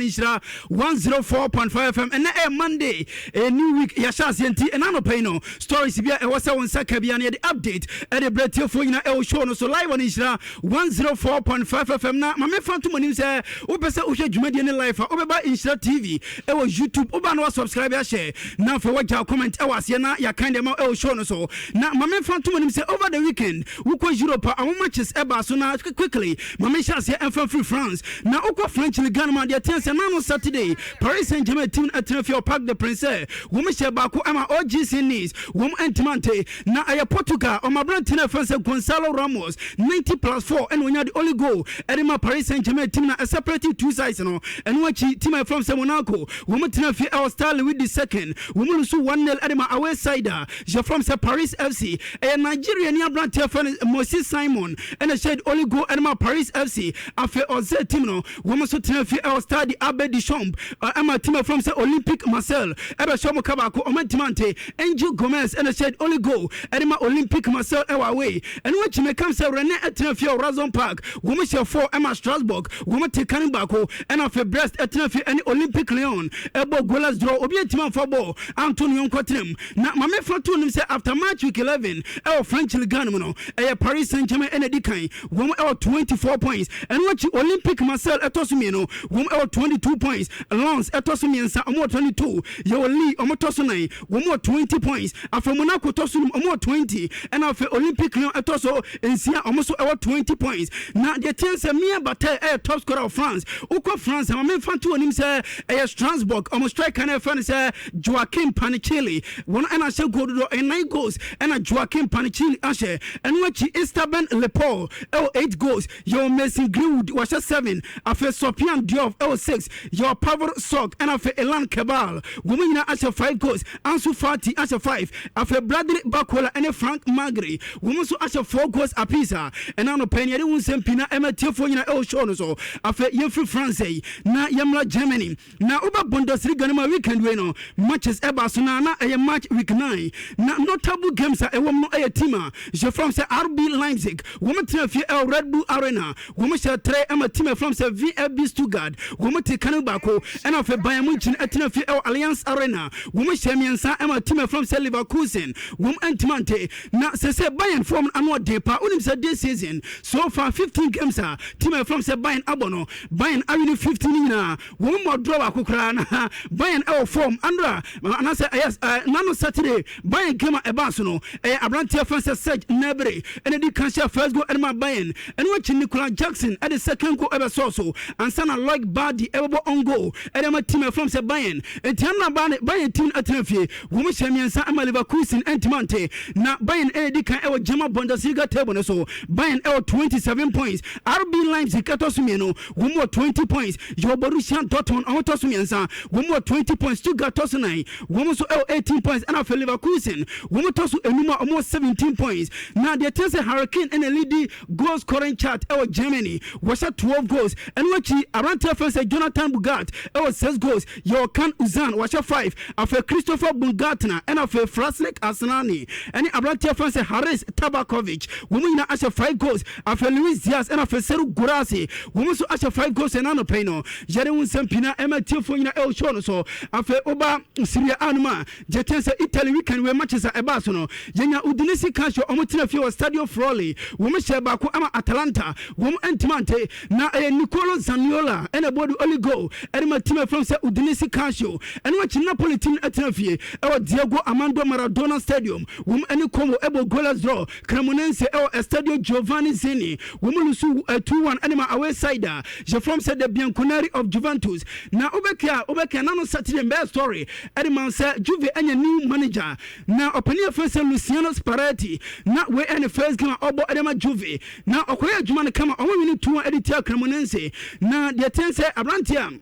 Nhyira 104.5 FM. Ɛnɛ ɛyɛ Monday, ɛyɛ new week, yɛahyɛ aseɛ nti ɛna anɔpa yi no, stories bi a ɛwɔ sɛ wo nsa ka bia no, yɛde update ɛde brɛ tiefoɔ nyinaa ɛwɔ show no so live on Nhyira 104.5 FM. Na ma mefa nto mo anim sɛ wopɛ sɛ wohwɛ dwumadie ne live a, wobɛba Nhyira TV ɛwɔ YouTube. Woba no, wasubscribe ahyɛ, na afei wagya comment ɛwɔ aseɛ na yɛakan deɛ ma ɛwɔ show no so. Na ma memfa nto mo anim sɛ over the weekend, wokɔ Europe a, ɔmo matches ɛbaa so. Na quickly, ma menhyɛ aseɛ ɛmfa firi France. Na wokɔ French Ligue no ma deɛ teɛ sɛ nano Saturday, Paris Saint Germain team no atena fie wɔ Parc de Prince, wɔn hyɛ baako ama OGC Nice, wɔn ntoma nte. Na ɛyɛ Portugal ɔmo aberante no ɛfɛn sɛ Gonzalo Ramos, 90 plus 4 ɛna onya de only goal ɛde ma Paris Saint Germain team na ɛseparate two sides no. Ɛno akyi, team a ɛfɛn sɛ Monaco, wɔn tena fie ɛwɔ Stade Louis the Second, wɔn lose 1-0 ɛde ma away side a yɛfrɛ sɛ Paris FC. Ɛyɛ Nigeria ni aberanteɛ fɛ no Moses Simon ɛna hyɛ only goal ɛde ma Paris FC. Afei ɔsɛ team no, wɔn nso tena fie ɛwɔ Stade Albert Dysnomp ɛma team ɛfrɛ sɛ Olympique Marseille ɛbɛhyɛ wɔn ka baako, ɔmo ntoma nte. Angel Gomez ɛna hyɛ only goal ɛde ma Olympique Marseille ɛwɔ away. Ɛno akyi, mekam sɛ Rennes ɛtena fie wɔ Roazhon Park, wɔn hyɛ 4 ɛma Strasbourg, wɔn te kan baako. Ɛna afei Brest ɛtena fie ɛne Olympique Lyon ɛbɔ goalless draw, obi ntoma nfa bɔɔl anto ne yɔnko tenam. Na maame fa to nim sɛ after match week 11 ɛwɔ French Ligue no mu no, ɛyɛ Paris Saint Germain ɛna di kan, wɔn ɛwɔ 24 points. Ɛno akyi, Olympique Marseille ɛtɔ so mmienu, wɔn ɛwɔ 22 points. Lens ɛtɔ so mmiɛnsa, wɔn wɔ 22. Yɛwɔ Lille, wɔn tɔ so nan, wɔn wɔ 20 points. Afei Monaco tɔ so num, wɔn wɔ 20. Ɛna afei Olympique Lyon ɛtɔ so nsia, wɔn nso ɛwɔ 20 points. Na deɛ tiɛn sɛ Mia Batɛ ɛyɛ top scorer of France. Wokɔ France, ama memfa nto anim sɛ ɛyɛ Strasbourg ɔmo striker no ɛfɛ no sɛ Joaquim Panichelli, wɔn ɛna ahyɛ goal dodoɔ, ɛyɛ nine goals ɛna Joaquim Panichelli ahyɛ. Ɛno akyi, Esteban Lepore ɛwɔ eight goals. Yɛwɔ Mason Greenwood, wahyɛ seven. Afei Sofiane Diouf ɛwɔ six. Yɛwɔ Pavel Sok ɛna afei Ilan Kebbal, wɔn nyinaa ahyɛ five goals. Ansu Fati ahyɛ five. Afei Bradley Barcola ɛne Frank Magri, wɔn nso ahyɛ four goals apiece. A ɛna no pɛn yɛde wo nsɛm pii na ɛma tiefoɔ nyinaa ɛwɔ show no so. Afei yɛmfiri France yi na yɛmmra Germany. Na woba Bundesliga no ma, weekend wei no matches ɛba so na ɛyɛ match week 9. Na notable games a ɛwɔ mu no, ɛyɛ team a yɛfrɛ sɛ RB Leipzig, wɔn tena fie ɛwɔ Red Bull Arena, wɔn hyɛ tere ɛma team a ɛfrɛ sɛ VfB Stuttgart, wɔn te kane baako. Ɛna afei Bayern Munchen ɛtena fie ɛwɔ Allianz Arena, wɔn hyɛ mmiɛnsa ɛma team a ɛfrɛ sɛ Leverkusen, wɔn ntoma nte. Na sɛ Bayern fɔm ano ɔden pa, wonim sɛ this season so far, 15 games a team a ɛfrɛ sɛ Bayern abɔ no, Bayern awin 15 nyinaa, wɔn mu ɔdorɔ baako koraa. Na Bayern ɛwɔ form. Andra anaasɛ ɛyɛ nano Saturday, Bayern game a ɛbaa so no, ɛyɛ aberanteɛ fɛn sɛ Serge Gnabry ɛna di kan hyɛ first goal ɛde ma Bayern. Ɛno akyi, Nicolas Jackson ɛde second goal ɛbɛsɔɔ so ansa na Loic Bade ɛbɛbɔ own goal ɛde ma team ɛfrɛ sɛ Bayern. Nti ɛnna Bayern team no atena fie, wɔn hyɛ mmiɛnsa ama Leverkusen, ɛntoma nte. Na Bayern ɛyɛ di kan ɛwɔ German Bundesliga table no so, Bayern ɛwɔ 27 points. RB Leipzig ɛtɔ so mmienu, wɔn wɔ 20 points. Yɛwɔ Borussia Dortmund, ɔmo tɔ so mmiɛnsa, wɔn wɔ 20 points. Stuttgart tɔ so nan, wɔn nso ɛwɔ 18 points. Ɛna afei Leverkusen, wɔn tɔ so enum a wɔn wɔ 17 points. Na deɛ kyerɛ sɛ Harry Kane ɛna lead goal scoring chart ɛwɔ Germany, wɔhyɛ 12 goals. Ɛno akyi, aberanteɛ fɛn sɛ Jonathan Bugat ɛwɔ 6 goals. Yɛwɔ Can Uzan, wɔhyɛ 5. Afei Christopher Baumgartner, ɛna afei Krasniq Asllani, ɛne aberanteɛ fɛn sɛ Haris Tabakovic, wɔn nyinaa ahyɛ 5 goals. Afei Luis Diaz, ɛna afei Serhou Guirassy, wɔn nso ahyɛ 5 goals. Ɛna anɔpɛ yi no, yɛde wo nsɛm pii na ɛma tiefoɔ nyinaa ɛwɔ show no so. Afei woba Serie A no mu a, gye kyɛn sɛ Italy weekend wei matches a ɛbaa so no, yɛnya Udinese Calcio, ɔmo tena fie wɔ Stadio Friuli, wɔn hyɛ baako ama Atalanta, wɔn ntoma nte. Na ɛyɛ Nicolo Zaniolo ɛna ɛbɔ de only goal ɛde ma team ɛfrɛ sɛ Udinese Calcio. Ɛno akyi, Napoli team ɛtena fie ɛwɔ Diego Armando Maradona Stadium, wɔn ɛne Como ɛbɔ goalless draw. Cremonense ɛwɔ Estadio Giovanni Zini, wɔn lose 2-1 ɛde ma away side a yɛfrɛ sɛ the Bianconeri of Juventus. Na wobɛkia nano Saturday mbɛyɛ story ɛde ma sɛ Juve ɛnyɛ new manager, na ɔpanin afɛn sɛ Luciano Spalletti. Na wei ɛne first game a ɔbɔ ɛde ma Juve, na ɔkɔyɛ adwuma no kama, ɔmo win 2-1 ɛde tia Cremonense. Na deɛ teɛ sɛ aberanteɛ a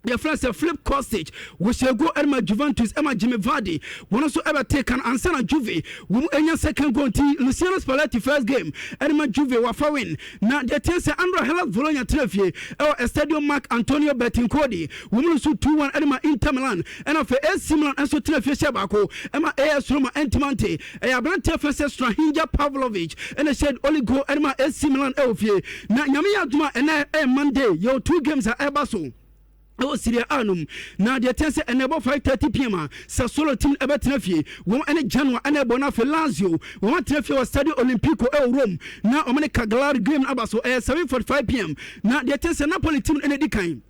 yɛfrɛ sɛ Filip Kostic wɔhyɛ goal ɛde ma Juventus, ɛma Jimmy Vardy wɔn nso ɛbɛte kan ansa na Juve wɔn anya second goal. Nti Luciano Spalletti first game ɛde ma Juve, wafa win. Na deɛ teɛ sɛ andra Hellas Bologna tena fie ɛwɔ Estadio Marc Antonio Bentegodi, wɔn nso 2-1 ɛde ma Inter Milan. Ɛna afei AC Milan nso tena fie hyɛ baako ɛma AS Roma, ɛntimante. Ɛyɛ aberanteɛ fɛ sɛ Strahinja Pavlovic ɛna hyɛ only goal ɛde ma AC Milan ɛwɔ fie. Na Nyame yɛ adom a, ɛnɛ ɛyɛ Monday, yɛwɔ two games a ɛba so. Ɛwɔ Serie A no mu na deɛ ɛteɛ sɛ ɛnɛ ɛbɔ 5:30 p.m. a, Sassuolo team ɛbɛtena fie, wɔn ɛne Genoa ɛna ɛbɔ. No afei Lazio wɔn atena fie wɔ Stadio Olimpico ɛwɔ Rome na wɔn ne Cagliari game aba so, ɛyɛ 7:45 p.m. Na deɛ ɛteɛ sɛ Napoli team ɛna ɛdi kan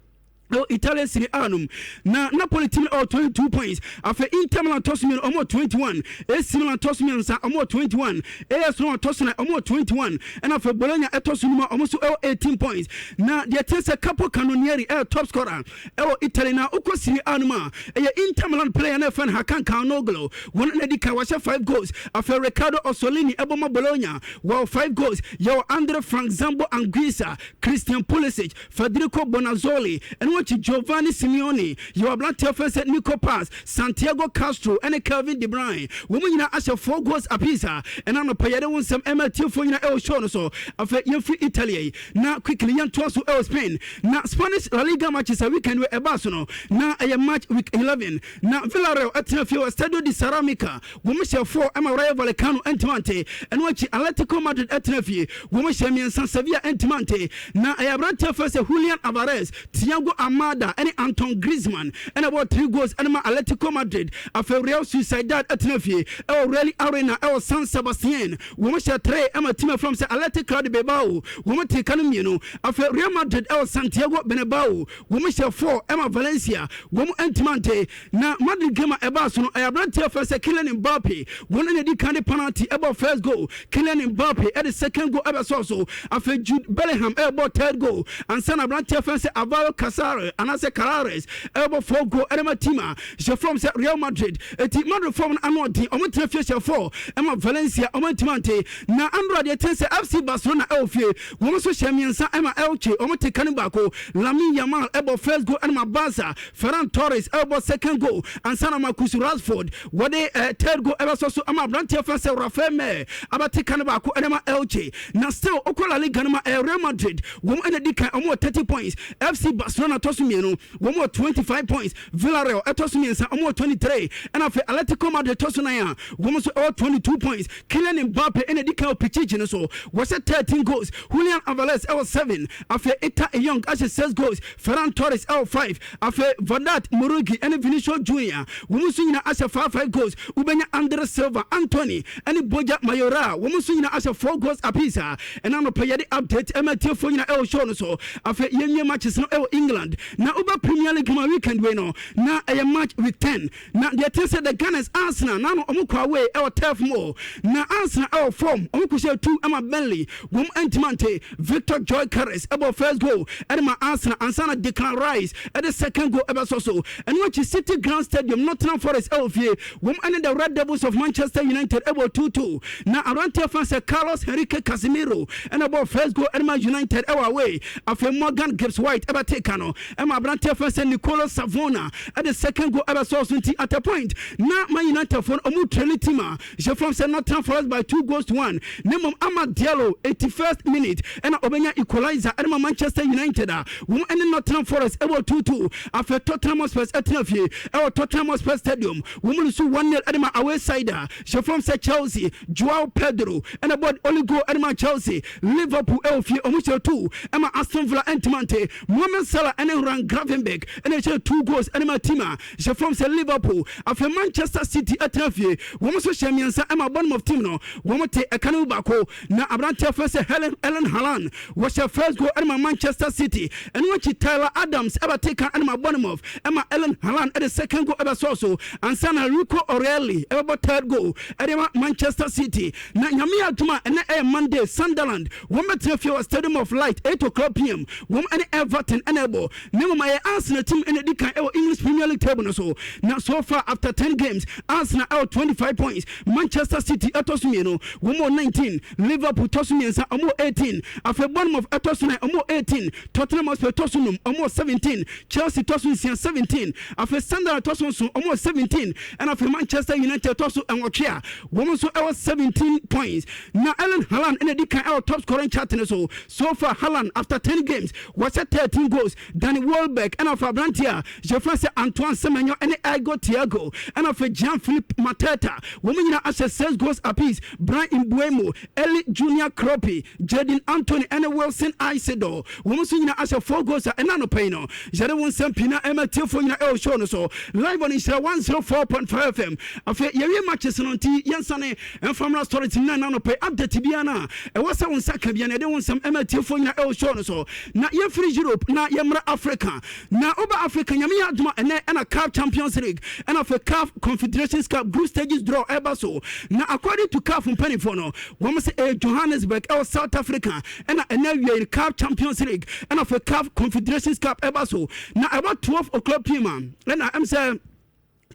ɛwɔ Italian Serie A nom na Napoli team ɛwɔ 22 points. Afei Inter Milan tɔ so mmienu, ɔmo wɔ 21. AC Milan tɔ so mmiɛnsa, ɔmo wɔ 21. AS Roma tɔ so nan, ɔmo wɔ 21. Ɛna afei Bologna ɛtɔ so num a ɔmo nso ɛwɔ 18 points. Na deɛ ɛteɛ sɛ Capo Cannonieri ɛyɛ top scorer ɛwɔ Italy. Na wokɔ Serie A no mu a, ɛyɛ Inter Milan player na ɛfɛn Hakan Calhanoglu, wɔn na di kan, wɔahyɛ 5 goals. Afei Riccardo Orsolini ɛbɔ ma Bologna, wɔwɔ 5 goals. Yɛwɔ Andre Frank Zambo Anguissa, Christian Pulisic, Federico Bonazzoli, ɛne wɔkyi Giovanni Simeone. Yɛwɔ aberanteɛ fɛn sɛ Nico Paz, Santiago Castro ɛne Kevin De Bruyne, wɔn nyinaa ahyɛ 4 goals apiece a ɛna anɔpɛ yɛde wo nsɛm ɛma tiefoɔ nyinaa ɛwɔ show no so. Afei yɛmfiri Italy yi na quickly yɛntoa so ɛwɔ Spain. Na Spanish La Liga matches a weekend wei ɛbaa so no, na ɛyɛ match week 11, na Villarreal ɛtena fie wɔ Stadio de Ceramica, wɔn hyɛ 4 ɛma Rayo Vallecano ɛntoma ante. Ɛno akyi Atletico Madrid ɛtena fie, wɔn hyɛ 3, Sevilla ɛntoma ante. Na ɛyɛ aberanteɛ fɛ sɛ Julian Alvarez, Thiago Almada ɛne Anton Griezmann ɛna ɛbɔ 3 goals ɛne ma Atletico Madrid. Afei Real Sociedad ɛtena fie ɛwɔ Real Arena ɛwɔ San Sebastian, wɔn hyɛ 3 ɛma team afram sɛ Athletic Club Bilbao, wɔn te ka no 2. Afei Real Madrid ɛwɔ Santiago Bernabeu, wɔn hyɛ 4 ɛma Valencia, wɔn ntoma nte. Na Madrid game a ɛbaa so no, ɛyɛ aberanteɛ fɛ sɛ Kylian Mbappe, wɔn na di kan de penalty ɛbɔ first goal. Kylian Mbappe ɛde second goal ɛbɛsɔɔ so. Afei Jude Bellingham ɛbɔ third goal ansa na aberanteɛ fɛ sɛ Alvaro Casare anaasɛ Carreras ɛbɔ fourth goal ɛde ma team a hyɛ fam sɛ Real Madrid. Eti Madrid fam no ano ɔden, ɔmo tena fie hyɛ 4 ɛma Valencia, ɔmo ntoma nte. Na andro deɛ ten sɛ FC Barcelona ɛwɔ fie, wɔn nso hyɛ 3 ɛma Elche, wɔn te ka no 1. Lamine Yamal ɛbɔ first goal ɛma Barca, Ferran Torres ɛbɔ second goal ansa na Marcus Rashford wɔde third goal ɛbɛsɔ so ama aberanteɛ fɛn sɛ Rafael Mir abɛte ka no 1 ɛde ma Elche. Na still okɔ La Liga no ma, ɛyɛ Real Madrid, wɔn ɛna di kan, wɔn wɔ 30 points. FC Barcelona tɔ so mmienu, wɔn wɔ 25 points. Villarreal ɛtɔ so mmiɛnsa, wɔn wɔ 23. Ɛna afei Atletico Madrid tɔ so nan a wɔn nso ɛwɔ 22 points. Kylian Mbappe ɛna di kan wɔ Pichichi no so, wɔhyɛ 13 goals. Julian Alvarez ɛwɔ 7. Afei Etta Eyong ahyɛ 6 goals, Ferran Torres ɛwɔ 5. Afei Vedat Muriqi ɛne Vinicius Junior, wɔn nso nyinaa ahyɛ 5 5 goals. Wobɛnya Andre Silva, Anthony ɛne Borja Mayoral, wɔn nso nyinaa ahyɛ 4 goals apiece a ɛna anɔpɛ yɛde update ɛma tiefoɔ nyinaa ɛwɔ show no so. Afei yɛnwie matches no ɛwɔ England. Na wobɛ Premier League ma weekend wei no, na ɛyɛ match week 10. Na deɛ ɛte sɛ the Gunners, Arsenal nano ɔmo kɔ away ɛwɔ Turf Moor. Na Arsenal ɛwɔ form, ɔmo kɔ hyɛ 2 ɛma Burnley, wɔn ntoma nte. Victor Gyokeres ɛbɔ first goal ɛde ma Arsenal ansa na Declan Rice ɛde second goal ɛbɛsɔ so. Ɛno akyi City Ground Stadium, Nottingham Forest ɛwɔ fie, wɔn ɛne the Red Devils of Manchester United ɛbɔ 2-2. Na aberanteɛ fan sɛ Carlos Henrique Casemiro ɛna ɛbɔ first goal ɛde ma United ɛwɔ away. Afei Morgan Gibbs White ɛbɛte ka no ɛma aberanteɛ fan sɛ Nicolo Savona ɛde second goal ɛbɛsɔ so. Nti at a point na Man United fo no ɔmo trail team a hyɛ fam sɛ Nottingham Forest by 2 goals to 1. Ne mmom Amad Diallo, 81st minute, ɛna ɔbɛnya equalizer ɛde ma Manchester United a wɔn ɛne Nottingham Forest ɛwɔ 2-2. Afei Tottenham Hotspurs ɛtena fie ɛwɔ Tottenham Hotspur Stadium, wɔn mu nso 1-0 ɛde ma away side a hyɛ fam sɛ Chelsea. Joao Pedro ɛna bɔ only goal ɛde ma Chelsea. Liverpool ɛwɔ fie, ɔmo hyɛ 2 ɛma Aston Villa ɛntimante. Mohamed Salah ɛne Ryan Gravenberch ɛna ɛhyɛ 2 goals ɛde ma team a hyɛ fam sɛ Liverpool. Afei Manchester City ɛtena fie, wɔn nso hyɛ 3 ɛma Bournemouth team no, wɔn te ɛka no mu 1. Na aberanteɛ fɛ sɛ Erling Haaland wɔhyɛ first goal ɛde ma Manchester City. Ɛno akyi Tyler Adams ɛbɛte ka ɛde ma Bournemouth ɛma Erling Haaland ɛde second goal ɛbɛsɔɔ so ansa na Nico O'Reilly ɛbɛbɔ third goal ɛde ma Manchester City. Na Nyame adom a, ɛnɛ ɛyɛ Monday, Sunderland wɔn bɛtena fie wɔ Stadium of Light, 8 o'clock p.m., wɔn ɛne Everton ɛna ɛbɔ. Ne mmom ɛyɛ Arsenal team ɛna ɛdi kan ɛwɔ English Premier League table no so. Na so far after 10 games, Arsenal ɛwɔ 25 points. Manchester City ɛtɔ so mmienu, wɔn wɔ 19. Liverpool tɔ so mmiɛnsa, wɔn wɔ 18. Afei Bournemouth ɛtɔ so nan, wɔn wɔ 18. Tottenham Hotspur tɔ so num, wɔn wɔ 17. Chelsea tɔ so nsia, 17. Afei Sunderland tɔ so nson, wɔn wɔ 17. Ɛna afei Manchester United tɔ so nwɔtwe a wɔn nso ɛwɔ 17 points. Na Erling Haaland ɛna ɛdi kan ɛwɔ top scoring chart no so. So far Haaland, after 10 games, wɔhyɛ 13 goals. Daniel Danny Welbeck, ɛna afei aberanteɛ a yɛfrɛ sɛ Antoine Semenyo ɛne Igor Thiago, ɛna afei Jean-Philippe Mateta, wɔn nyinaa ahyɛ 6 goals apiece. Bryan Mbeumo, Eli Junior Kroupi, Jaden Anthony ɛne Wilson Isidore, wɔn nso nyinaa ahyɛ 4 goals a ɛna anɔpa yi no yɛde wo nsɛm pii na ɛma tiefoɔ nyinaa ɛwɔ show no so live on Nhyira 104.5 FM. Afei yɛwie matches no nti, yɛnsane mfamra stories nyinaa ɛna anɔpa yi. Update biara no a ɛwɔ sɛ wo nsa ka bia no, yɛde wo nsɛm ɛma tiefoɔ nyinaa ɛwɔ show no so. Na yɛmfiri Europe na yɛmmra Africa. Na woba Africa, Nyame yɛ adoma, ɛnɛ ɛna CAF Champions League ɛna afei CAF Confederations Cup group stages draw ɛba so. Na according to CAF mpanimfoɔ no, wɔn sɛ ɛyɛ Johannesburg ɛwɔ South Africa ɛna ɛnɛ awie CAF Champions League ɛna afei CAF Confederations Cup ɛba so. Na ɛbɔ 12 o'clock pm a ɛna sɛ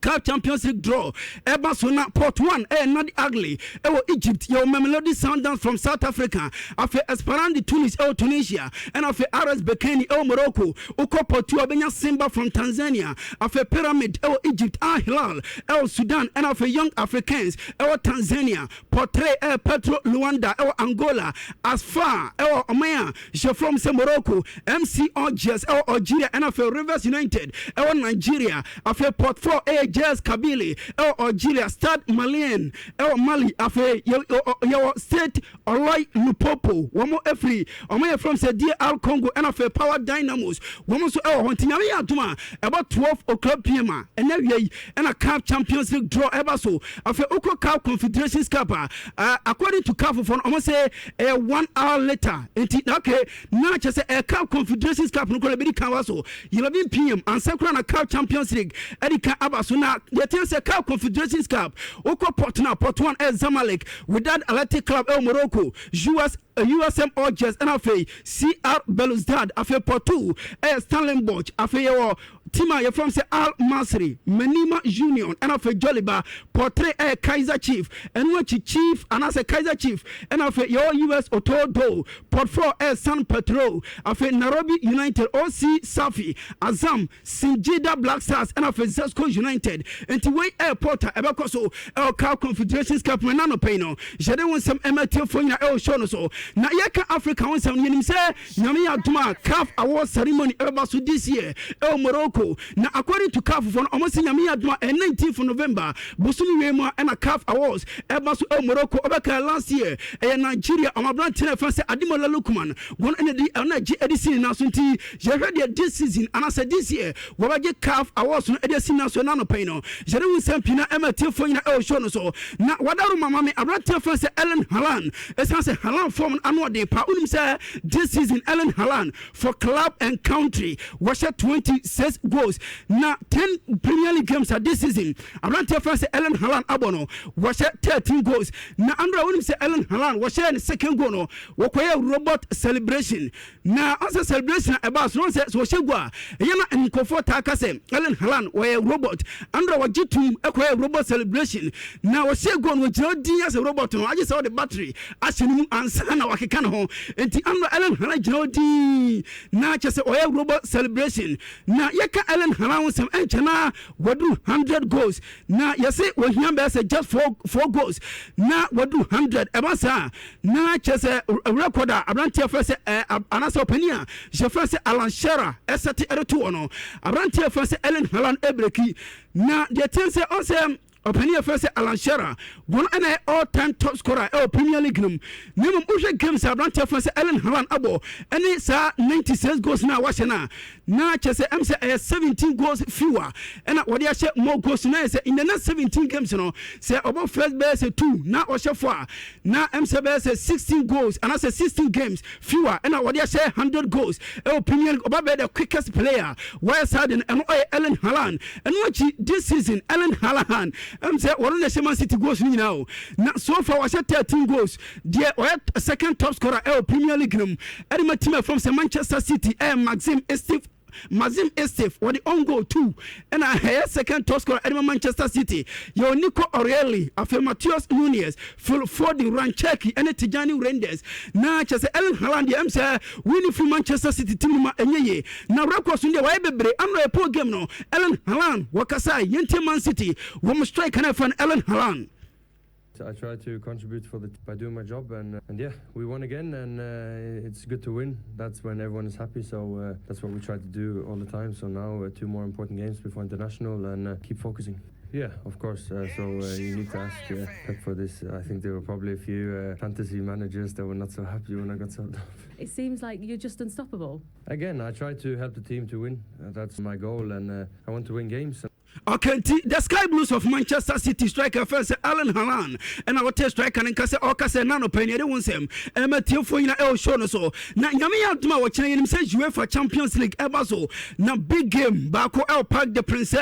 CAF Champions League draw ɛba so. Na pot 1 ɛyɛ Nadi Ahly ɛwɔ Egypt, yɛwɔ Mamelodi Sundowns from South Africa, afei Esperance de Tunis ɛwɔ Tunisia, ɛna afei RS Berkane ɛwɔ Morocco. Wokɔ pot 2 a, wobɛnya Simba from Tanzania, afei Pyramid ɛwɔ Egypt, Al Hilal ɛwɔ Sudan, ɛna afei Young Africans ɛwɔ Tanzania. Pot 3 ɛyɛ Petro Luanda ɛwɔ Angola, AS FAR ɛwɔ ɔman a yɛfrɛ sɛ Morocco, MC Algiers ɛwɔ Algeria, ɛna afei Rivers United ɛwɔ Nigeria. Afei pot 4 ɛyɛ JS Kabylie ɛwɔ Algeria, Stade Malien ɛwɔ Mali, afei yɛwɔ Stade Eloi Lupopo, wɔn afiri wɔn yɛ from sɛ DR Congo, ɛna afei Power Dynamos, wɔn nso ɛwɔ hɔ. Nti Nyame yɛ adom a, ɛbɔ 12 o'clock pm a ɛnɛ wia yi ɛna CAF Champions League draw ɛba so. Afei wokɔ CAF Confederations Cup a, according to CAF foɔ no, wɔn sɛ ɛyɛ one hour later. Nti na okay, na kyerɛ sɛ ɛyɛ CAF Confederations Cup no koraa ɛbɛdi kan wa so 11 pm ansa koraa na CAF Champions League ɛdi kan aba so. Na deɛ teɛ sɛ CAF Confederations Cup, wokɔ pot na pot 1 ɛyɛ Zamalek, Wydad Athletic Club ɛwɔ Morocco, US USM Algiers, ɛna afei CR Belouizdad. Afei pot 2 ɛyɛ Stellenbosch, afei yɛwɔ team a yɛfrɛ sɛ Al Masry, Maniema Union, ɛna afei Joliba. Pot 3 ɛyɛ Kaizer Chief, ɛno akyi Chief anaasɛ Kaizer Chief, ɛna afei yɛwɔ US Otodo. Pot 4 ɛyɛ San Petro, afei Nairobi United, OC Safi, Azam, Singida Black Stars, ɛna afei Zesco United. Nti wei ɛyɛ pot a ɛbɛkɔ so ɛwɔ CAF Confederations Cup mu ɛna nɔpɛ yi no. Yɛde wo nsɛm ɛma tiefoɔ nyina ɛwɔ show no so. Na yɛka Africa ho nsɛm no, yɛnim sɛ Nyame yɛ adom a, CAF Award ceremony ɛbɛba so this year ɛwɔ Morocco. Na according to CAF foɔ no, ɔmo sɛ Nyame yɛ adom a, ɛyɛ 19th November bosom wie mu a ɛna CAF Awards ɛba so ɛwɔ Morocco. Ɔbɛka last year ɛyɛ Nigeria ɔmo aberanteɛ no ɛfɛn sɛ Ademola Lookman, wɔn ɛna di ɛna gye ɛde si ne nan so. Nti yɛhwɛ deɛ this season anaasɛ this year wɔbɛgye CAF Awards no ɛde asi nan so. Ɛna anɔpɛ yi no, yɛde wo nsɛm pii na ɛma tiefoɔ nyina ɛwɔ show no so. Na wadaro mama me aberanteɛ fɛn sɛ Erling Haaland, ɛsiane sɛ Haaland form no ano ɔden pa. Wonim sɛ this season Erling Haaland for club and country wɔhyɛ 26 goals. Na 10 Premier League games a this season aberanteɛ fɛn sɛ Erling Haaland abɔ no, wɔhyɛ 13 goals. Na andra, wonim sɛ Erling Haaland wɔhyɛ ne second goal no, wɔkɔyɛ robot celebration. Na ɔsɛ celebration a ɛbaa so no sɛ wɔhyɛ goal a, ɛyɛ na nkurɔfoɔ taa ka sɛ Erling Haaland wɔyɛ robot. Andra wɔgye tum ɛkɔyɛ robot celebration na wɔhyɛ goal no, wɔgyina din asɛ robot no agye sɛ wɔde battery ahyɛ no mu ansa na wakeka ne ho. Nti andra Erling Haaland gyina hɔ din na kyɛ sɛ ɔyɛ robot celebration. Na yɛka Erling Haaland ho nsɛm, ɛnkyɛ na wɔduru 100 goals. Na yɛse wɔhia bɛyɛ sɛ just four goals na wɔduru 100. Ɛba saa na kyerɛ sɛ record a aberanteɛ fɛ sɛ anaasɛ ɔpanin a yɛfrɛ sɛ Alan Shearer ɛsɛte ɛde to wɔ no, aberanteɛ fɛ sɛ Erling Haaland ɛbreak. Na deɛ teɛ sɛ ɔsɛ ɔpanin yɛfrɛ sɛ Alan Shearer, wɔn ɛna yɛ all time top scorer ɛwɔ Premier League no mu. Na mmom wohwɛ games a aberanteɛ fɛ sɛ Erling Haaland abɔ ɛne saa 96 goals no a wahyɛ no a, na kyerɛ sɛ sɛ ɛyɛ 17 goals fewer ɛna wɔde ahyɛ more goals. Na yɛ sɛ in the next 17 games no, sɛ ɔbɔ first bɛyɛ sɛ 2 na ɔhyɛ 4 a, na sɛ bɛyɛ sɛ 16 goals anaasɛ 16 games fewer ɛna wɔde ahyɛ 100 goals ɛwɔ Premier League. Ɔba bɛyɛ the quickest player wɔyɛ saa de no, ɛno ɔyɛ Erling Haaland. Ɛno akyi, this season Erling Haaland sɛ wɔno na ɛhyɛ Man City goals no nyinaa o. Na so far wɔahyɛ 13 goals. Deɛ ɔyɛ second top scorer ɛwɔ Premier League no mu ɛde ma team ɛfam sɛ Manchester City ɛyɛ Maxime Esteve. Maxime Esteve, wɔde own goal 2 ɛna ɛyɛ second top scorer ɛde ma Manchester City. Yɛwɔ Nico O'Reilly, afei Matheus Nunes, Phil Foden, Rayan Cherki ɛne Tijjani Reijnders. Na kyerɛ sɛ Erling Haaland deɛ, sɛ wini firi Manchester City team no ma ɛnyɛ yie. Na records no deɛ, wɔayɛ bebree. Ano yɛ game no, Erling Haaland wɔkasa. Yɛntie Man City wɔn striker no ɛfɛ no, Erling Haaland. I try to contribute for the by doing my job, and yeah, we won again, and it's good to win. That's when everyone is happy. So that's what we try to do all the time. So now two more important games before international, and keep focusing. Yeah, of course. So you need to ask Pep for this. I think there were probably a few fantasy managers that were not so happy when I got subbed off. It seems like you're just unstoppable. Again, I try to help the team to win. That's my goal, and I want to win games. Okay, nti the Sky Blues of Manchester City striker fɛ sɛ Erling Haaland ɛna wɔte striker no nka sɛ ɔka sɛ na nɔpɛ ne ɛde wo nsɛm ɛma tiefoɔ nyina ɛwɔ show no so. Na Nyame yɛ adom a, wɔkyerɛ yɛnim sɛ UEFA Champions League ɛba so, na big game baako ɛwɔ Parc de Prince,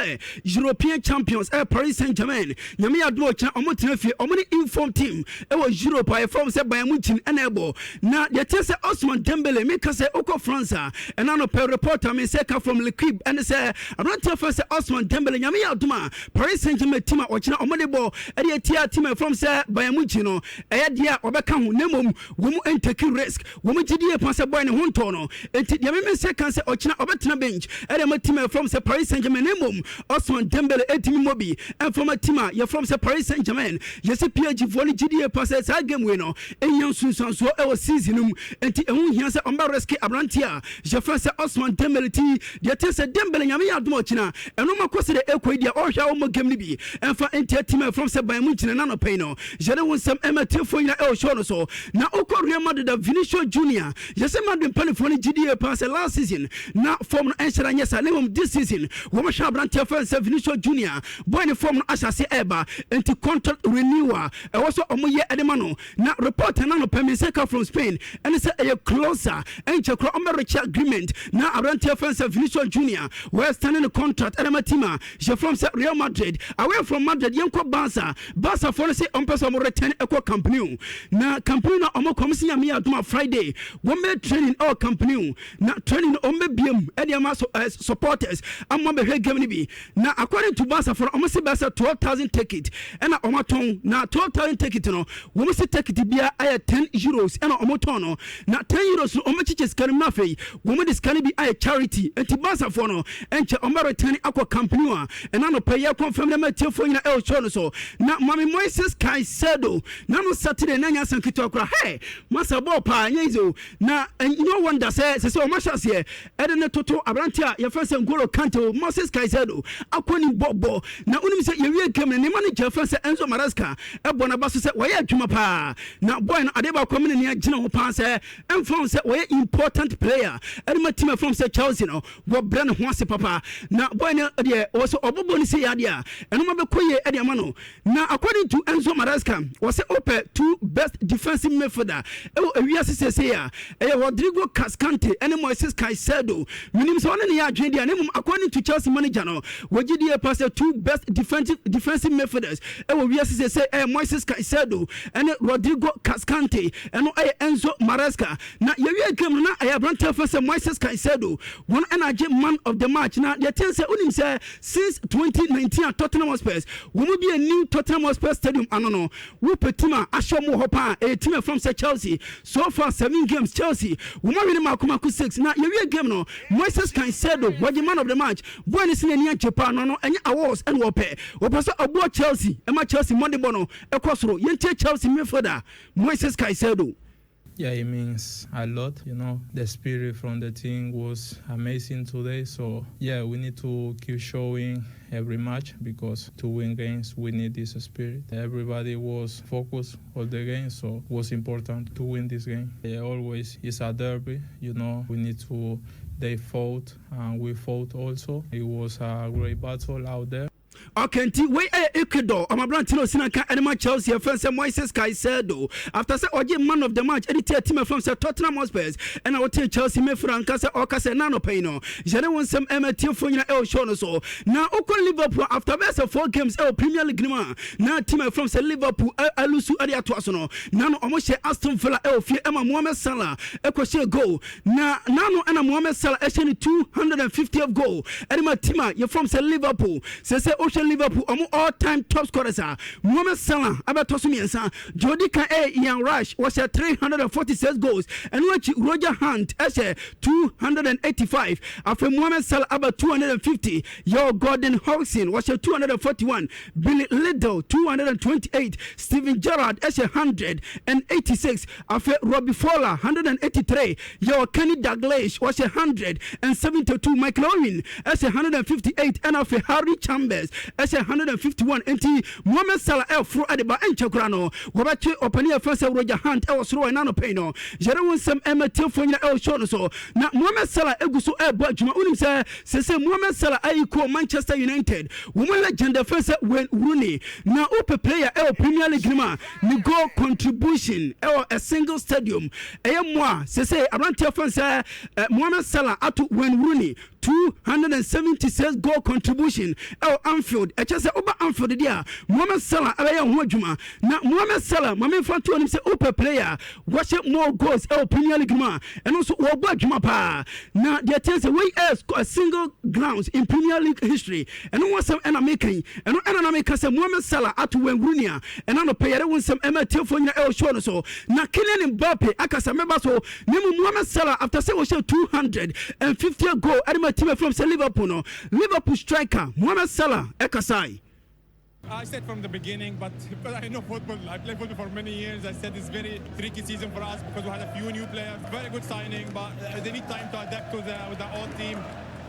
European champions ɛyɛ Paris Saint Germain. Nyame yɛ adom a, wɔkyerɛ ɔmo tena fie, ɔmo ne inform team ɛwɔ Europe a yɛfrɛ sɛ Bayern Munich ɛna ɛbɔ. Na deɛ teɛ sɛ Ousmane Dembele, meka sɛ wokɔ France a, ɛna nɔpɛ reporter me sɛ ka from L'Equipe ɛne sɛ aberanteɛ fɛ sɛ Ousmane Dembele, Nyame yɛ adom a, Paris Saint Germain team a ɔkyena ɔmo de bɔ ɛde atia team a ɛfrɛ sɛ Bayern Munich no, ɛyɛ deɛ a ɔbɛka ho, na mmom wɔn mu ntake risk. Wɔn mu gyidie pa sɛ boy ne ho ntɔ no, enti deɛ mímí sɛ kan sɛ ɔkyena ɔbɛtena bench ɛde ama team a ɛfrɛ sɛ Paris Saint Germain, na mmom Ousmane Dembele ɛtumi mɔ bi ɛmfama team a yɛfrɛ sɛ Paris Saint Germain. Yɛsɛ PSG foɔ no gyidie pa sɛ saa game wei no ɛnya nsunsuansoɔ ɛwɔ season no mu, enti ɛho hia sɛ ɔmbɛ risk aberanteɛ a yɛfrɛ sɛ Ousmane Dembele. Ti deɛ te sɛ Dembele, Nyame yɛ adom ɔkyena ɛno ma kɔ sɛ deɛ ɛkɔ yi deɛ ɔhwɛ a wɔmmɔ game no bi ɛmfa ntia team a ɛfrɛ sɛ Bayern Munich. Na nanɔpɛ yi no yɛde wo nsɛm ɛma tiefoɔ nyina ɛwɔ show no so. Na wokɔ Real Madrid a, Vinicius Junior, yɛsɛ Madrid mpanimfoɔ no gyidie paa sɛ last season na form no ɛnhyɛ da nyɛ saa, na mmom this season wɔmhwɛ aberanteɛ fɛn sɛ Vinicius Junior, boy ne form no ahyɛ ase ɛɛba, nti contract renewal ɛwɔ sɛ ɔmo yɛ ɛde ma no. Na report na no pɛ me sɛ ka from Spain ɛne sɛ ɛyɛ closer, ɛnkyɛ korɔ ɔmbɛrekyɛ agreement na aberanteɛ fɛn sɛ Vinicius Junior wɔyɛ signing the contract ɛde ma team a yɛfrɛ sɛ Real Madrid. Away from Madrid, yɛnkɔ Barca. Barca foɔ no sɛ ɔmpɛ sɛ ɔmo return ɛkɔ Camp Nou, na Camp Nou na ɔmo kɔm sɛ Nyame yɛ adom a, Friday wɔn bɛ training ɛwɔ Camp Nou, na training no ɔmo bɛ biem ɛde ama so supporters ama bɛhwɛ game no bi. Na according to Barca foɔ no, ɔmo si bɛ sɛ 12,000 ticket ɛna ɔmo atɔn, na 12,000 ticket no, wɔn si ticket bia ɛyɛ €10 ɛna ɔmo tɔn no, na €10 no, ɔmo kyekyɛ sika no mu, na afei wɔn de sika no bi ayɛ charity. Nti Barca foɔ no ɛnkyɛ ɔmo bɛ return akɔ Camp Nou a ɛna no pɛ yɛ confirm dɛ ma tiefoɔ nyina ɛwɔ show no so. Na mami Moises Caicedo na no Saturday na nya asɛm ketewa kora hey masa bɔɔl paa nyɛ easy o. Na no wonder sɛ ɔmo ahyɛ aseɛ ɛde ne toto aberante a yɛfrɛ sɛ Ngolo Kante o. Moises Caicedo akɔ ne bɔbɔ, na wonim sɛ yɛwie game no, ne ma no gya fɛ sɛ Enzo Maresca ɛbɔ n'aba so sɛ wɔyɛ adwuma paa. Na boy no adeɛ baako amene ne agyina ho paa sɛ ɛmfa ho sɛ wɔyɛ important player ɛde ma team ɛfam sɛ Chelsea no, wɔbrɛ ne ho ase papa. Na boy no deɛ wɔ sɛ ɔbɔbɔ no sɛ yɛ adeɛ a ɛno ma bɛkɔ yie ɛde ama no. Na according to Enzo Maresca, wɔsɛ wopɛ two best defensive midfielder ɛwɔ ewiase sese a, ɛyɛ Rodrigo Cascante ɛne Moises Caicedo. Menim sɛ ɔne ne yɛ adwene deɛ, na mmom according to Chelsea manager no, wɔgye die pa sɛ two best defensive midfielders ɛwɔ wiase sese ɛyɛ Moises Caicedo ɛne Rodrigo Cascante. Ɛno ɛyɛ Enzo Maresca. Na yɛwie game no, na ɛyɛ aberanteɛ fɛ sɛ Moises Caicedo wɔn ɛna agye man of the match. Na deɛ ten sɛ wonim sɛ since 2019 a Tottenham Hotspurs wɔn mu bi a new Tottenham Hotspur Stadium ano no, wopɛ team a ahyɛ wɔn wɔ hɔ paa, ɛyɛ team a from sɛ Chelsea. So far seven games, Chelsea wɔn awin mako mako six. Na yɛwie game no, Moises Caicedo wɔgye man of the match. Boy ne si n'ani agye paa no ɛnyɛ awards ɛna wɔpɛ sɛ ɔboɔ Chelsea ɛma Chelsea mmɔde bɔ no ɛkɔ soro. Yɛntie Chelsea midfielder Moises Caicedo. Yeah, it means a lot. The spirit from the team was amazing today. So, yeah, we need to keep showing every match because to win games, we need this spirit. Everybody was focused all the game, so it was important to win this game. Yeah, always it's a derby. We need to, they fought and we fought also. It was a great battle out there. Okay, nti wei ɛyɛ Ecuador ɔmabrante no osina ka ɛde ma Chelsea ɛfɛn sɛ Moises Caicedo after sɛ ɔgye man of the match ɛde tia team ɛfɛn sɛ Tottenham Hotspurs. Ɛna wɔte Chelsea mefra nka sɛ ɔka sɛ na anɔpɛ yi no yɛne wo nsɛm ɛma tiefoɔ nyina ɛwɔ show no so. Na wokɔ Liverpool, after bɛyɛ sɛ four games ɛwɔ Premier League no mu a na team ɛfɛn sɛ Liverpool alose ɛde atoa so no, na no ɔmo hyɛ Aston Villa ɛwɔ fie ɛma Mohamed Salah ɛkɔhyɛ goal. Na nano ɛna Mohamed Salah ɛhyɛ ne 250th goal ɛde ma team a yɛfrɛ sɛ Liverpool. Sɛ wohwɛ Wohwɛ Liverpool ɔmo all time top scorers a, Mohamed Salah abɛtɔ so mmiɛnsa. Deɛ ɔdi kan ɛyɛ Ian Rush, wɔhyɛ 346 goals. Ɛno akyi Roger Hunt ɛhyɛ 285. Afei Mohamed Salah aba 250. Yɛwɔ Gordon Hodgson, wɔhyɛ 241. Billy Liddell 228. Steven Gerrard ɛhyɛ 186. Afei Robbie Fowler 183. Yɛwɔ Kenny Dalglish, wɔhyɛ 172. Michael Owen ɛhyɛ 158. Ɛna afei Harry Chambers ɛhyɛ 151. Enti Mohamed Salah ɛforo ɛde ba, ɛnkyɛ koraa no wɔbɛtwe ɔpanin a yɛfrɛ sɛ Roger Hunt ɛwɔ soro wɔ ɛna anɔpa yi no. Yɛre wo nsɛm ɛma tiefoɔ nyina ɛwɔ show no so. Na Mohamed Salah egu so ɛrebɔ adwuma. Wonim sɛ sese Mohamed Salah ayi kɔɔ Manchester United, wɔn legend ɛfrɛ sɛ Wayne Rooney. Na wopɛ player ɛwɔ Premier League no mu a ne goal contribution ɛwɔ a single stadium ɛyɛ mmoa, sese aberanteɛ fɛn sɛ Mohamed Salah ato Wayne Rooney 276 goal contribution ɛwɔ Anfield. Ɛkyɛ sɛ woba Anfield deɛ a, Mohamed Salah ɛbɛyɛ ho adwuma. Na Mohamed Salah, maame nfa nto anim sɛ wopɛ player wɔhyɛ more goals ɛwɔ Premier League mu a, ɛno nso wɔbɔ adwuma paa. Na deɛ kyɛn sɛ wei ɛyɛ a single grounds in Premier League history, ɛno ho asɛm ɛna meka yi. Ɛno ɛna na meka sɛ Mohamed Salah ato Wayne Rooney a ɛna no pɛ. Yɛre wo nsɛm ɛma atiefoɔ nyina ɛwɔ show no so. Na Kylian Mbappe akasa mɛba so. Na mu Mohamed Salah, after sɛ wɔhyɛ 250 goal ɛde ma team ɛfrɛm sɛ Liverpool no, Liverpool striker Mohamed Salah ɛkasae. I said from the beginning, but I know football. I played football for many years. I said it's very tricky season for us because we had a few new players. Very good signing, but they need time to adapt to the with the old team.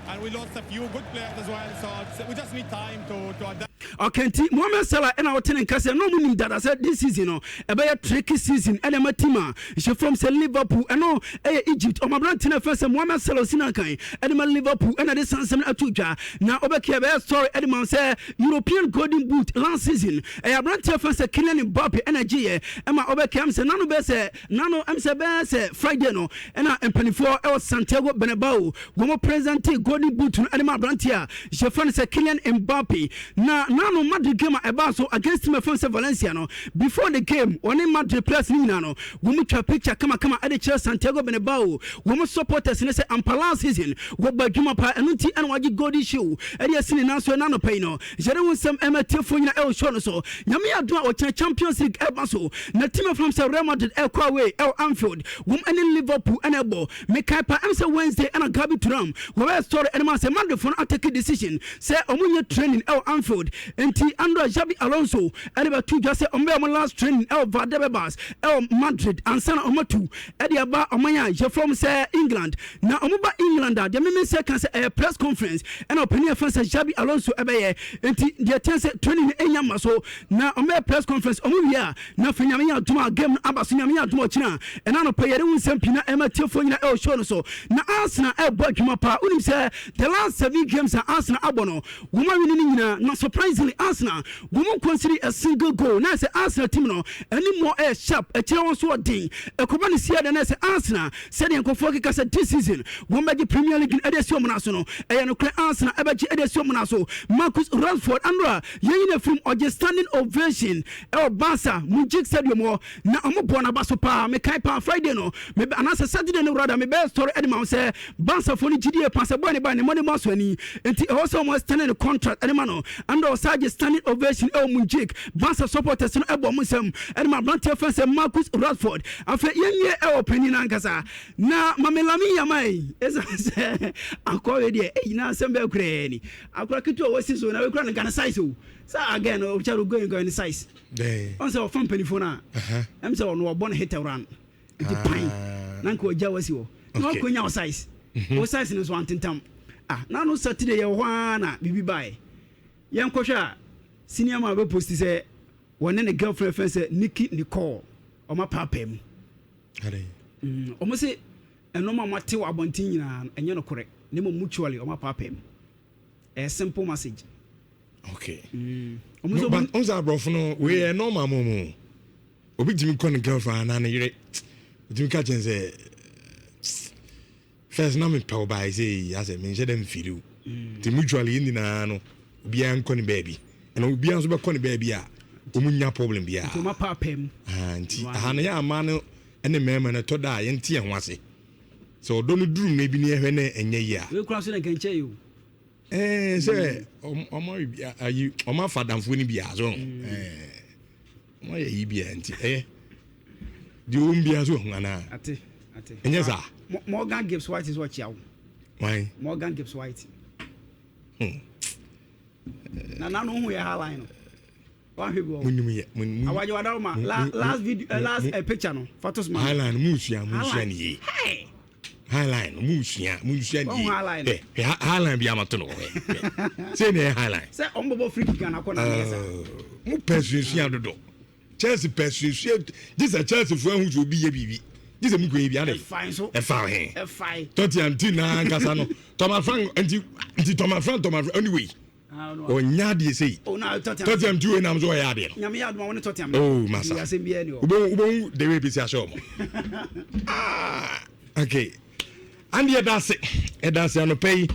And we lost a few good players as well, so we just need time to adapt. Okay, nti Mohamed Salah ɛna wɔte ne nka sɛ na ɔmo nim dada sɛ this season no ɛbɛyɛ tricky season ɛna ɛma team a hyɛ fam sɛ Liverpool. Ɛno ɛyɛ Egypt ɔmo aberante no ɛfɛ sɛ Mohamed Salah osi nankan ɛde ma Liverpool ɛna de sansɛm no ato dwa. Na ɔbɛka ɛbɛyɛ story ɛde ma sɛ European Golden Boot last season ɛyɛ aberante ɛfɛ sɛ Kylian Mbappe ɛna gyeeɛ. Ɛma ɔbɛka ɛm sɛ nano bɛyɛ sɛ nano ɛm sɛ bɛyɛ sɛ Friday no ɛna mpanimfoɔ ɛwɔ Santiago Bernabeu wɔn present Golden Boot no ɛde ma aberante a yɛfrɛ no sɛ Kylian Mbappe. Na nano Madrid game a ɛbaa so against team ɛfrɛ sɛ Valencia no, before the game wɔne Madrid players no nyinaa no wɔn twa picture kamakama ɛde kyerɛ Santiago Bernabeu wɔn supporters ne sɛ ampa last season wɔbɔ adwuma pa. Ɛno nti ɛna wɔagye golden shoe ɛde asi ne nan so. Ɛna anɔpa yi no yɛde wo nsɛm ɛma tiefoɔ nyina ɛwɔ show no so. Nyame yɛ adom a, ɔkyerɛ Champions League ɛba so na team ɛfrɛ sɛ Real Madrid ɛkɔ away ɛwɔ Anfield, wɔn ɛne Liverpool ɛna ɛbɔ. Mekae pa ɛm sɛ Wednesday ɛna Gabi Turam wɔbɛyɛ story ɛne ma sɛ Madridfoɔ no atake decision sɛ ɔmo nyɛ training ɛwɔ Anfield. Nti Andra Xabi Alonso ɛde bɛto dwa sɛ ɔmo bɛyɛ ɔmo last training ɛwɔ Valdebebas ɛwɔ Madrid ansa na ɔmo atu ɛde aba ɔman a yɛfrɛ sɛ England. Na ɔmo ba England a, deɛ meme sɛ ka sɛ ɛyɛ press conference ɛna ɔpanin ɛfɛn sɛ Xabi Alonso ɛbɛyɛ. Nti deɛ kyɛn sɛ training no ɛnya ma so na ɔmo bɛyɛ press conference. Ɔmo wie a, na afei Nyame yɛ adom a, game no aba so. Nyame yɛ adom a, ɔkyena ɛna anɔpɛ yɛde wo nsɛm pii na ɛma tiefoɔ nyina ɛwɔ show no so. Na Arsenal ɛbɔ adwuma paa. Wonim sɛ the last seven games a Arsenal abɔ no, wɔn awin no nyinaa. Na surprisingly Arsenal wɔn nconcede a single goal. Na sɛ Arsenal team no ɛne mu ɛyɛ sharp, ɛkyerɛ wɔn so ɔden ɛkɔba ne sia deɛ. Na sɛ Arsenal, sɛdeɛ nkɔfoɔ keka sɛ this season wɔn bɛgye Premier League ɛde asi wɔn so no, ɛyɛ nokorɛ, Arsenal ɛbɛgye ɛde asi wɔn so. Marcus Rashford anora yɛn nyina firim ɔgye standing ovation ɛwɔ Barca Montjuic Stadium hɔ na ɔmo bɔ n'aba so paa. Mekae paa Friday no mebe anaasɛ Saturday no rather, mebɛyɛ story ɛde ma wo sɛ Barcafoɔ no gyidie pa sɛ bɔɔ ne ba ne mmɔde bɔ so ani nti ɛwɔ sɛ ɔmo extend ne contract ɛde ma no. Ɛnna ɔsaa gye standing ovation ɛwɔ Montjuic. Barca supporters no ɛbɔ ɔmo nsɛm ɛde ma aberanteɛ fɛn sɛ Marcus Rashford. Afei yɛnwie ɛwɔ panin ankasa na Mame Lamine Yamal yi, ɛsiane sɛ akɔwe deɛ ɛnyina asɛm bɛɛ koraa ni akora ketewa wɔsi so na wekura no Ghana size o sɛ again ɔkyɛ going going size ɔn sɛ ɔfa mpanimfoɔ no a ɛm sɛ ɔno ɔbɔ no hit run nti pan na nka ɔgya wasi hɔ na wakɔnya wo size, wo size no nso antentam. Ah, na no Saturday yɛwɔ hɔ ara na biribi baeɛ. Yɛnkɔhwɛ a, senior man bɛpost sɛ wɔne ne girlfriend fɛn sɛ Nikki Nicole ɔma paapaa mu. Ɔmo se ɛnɔma a ɔmo wɔ abɔnten nyinaa no ɛnyɛ nokorɛ, na mmom mutually ɔmo apaapaa mu. Ɛyɛ simple message. Ɔmo sɛ ɔmo sɛ aborɔfo no wei yɛ normal mu obi tumi kɔ ne girlfriend anaa ne yere, otumi ka kyɛn sɛ first na mepɛ wo bae sɛ asɛ menhyɛ dɛ mfiri wo. Nti mutually yɛn nyinaa no obiara nkɔ ne baabi, ɛna obiara nso bɛkɔ ne baabi a ɔmu nya problem biara. Nti ɔmo apaapaa mu. Ah, nti aha no yɛ ama no ne mmarima no ɛtɔ da a yɛnte yɛn ho ase sɛ ɔdɔ no duru mmerɛ bi ne yɛhwɛ ne ɛnyɛ yie a. Wei kura so na nkankyɛ yi o. Ɛɛ sɛ ɔmo ayi ɔmo afa danfoɔ no biara so ɛɛ ɔmo ayɛ yi biara nti ɛyɛ deɛ ɔmo biara so ɔho anaa. Ate ate. Ɛnyɛ saa. Morgan Gibbs White sɛ ɔkyia wo. Wan. Morgan Gibbs White. Na nanu hu yɛ highline no. Wahwɛ bi wɔ. Mo nim yɛ mo mo. Awagye wada ma last video last picture no fa to so ma. Highline mo nsua mo nsua ne yie. Highline mo nsua mo nsua ne yie. Highline. Ɛ highline bi ama to no hɔ. Sɛ ne yɛ highline. Sɛ ɔmo bɔbɔ free kick anakɔ na yɛ sa. Mo pɛ suasua dodo. Chelsea pɛ suasua gye sɛ Chelsea fo ahu sɛ obi yɛ biribi. Gye sɛ mo kɔ yɛ bi ade. Ɛfa nso. Ɛfa he. Ɛfa. Tottenham ti na ankasa no. Thomas Frank nti nti Thomas Frank Thomas Frank anyway. Ɔnya adeɛ sei. Tottenham ti wei nam so ɔyɛ adeɛ no. Nyame yɛ adoma wo ne Tottenham. Oh masa. Wobɛhu wobɛhu the way bɛsi ahyɛ ɔmo. Ah okay. Andi ɛda ase ɛda ase anɔpa yi.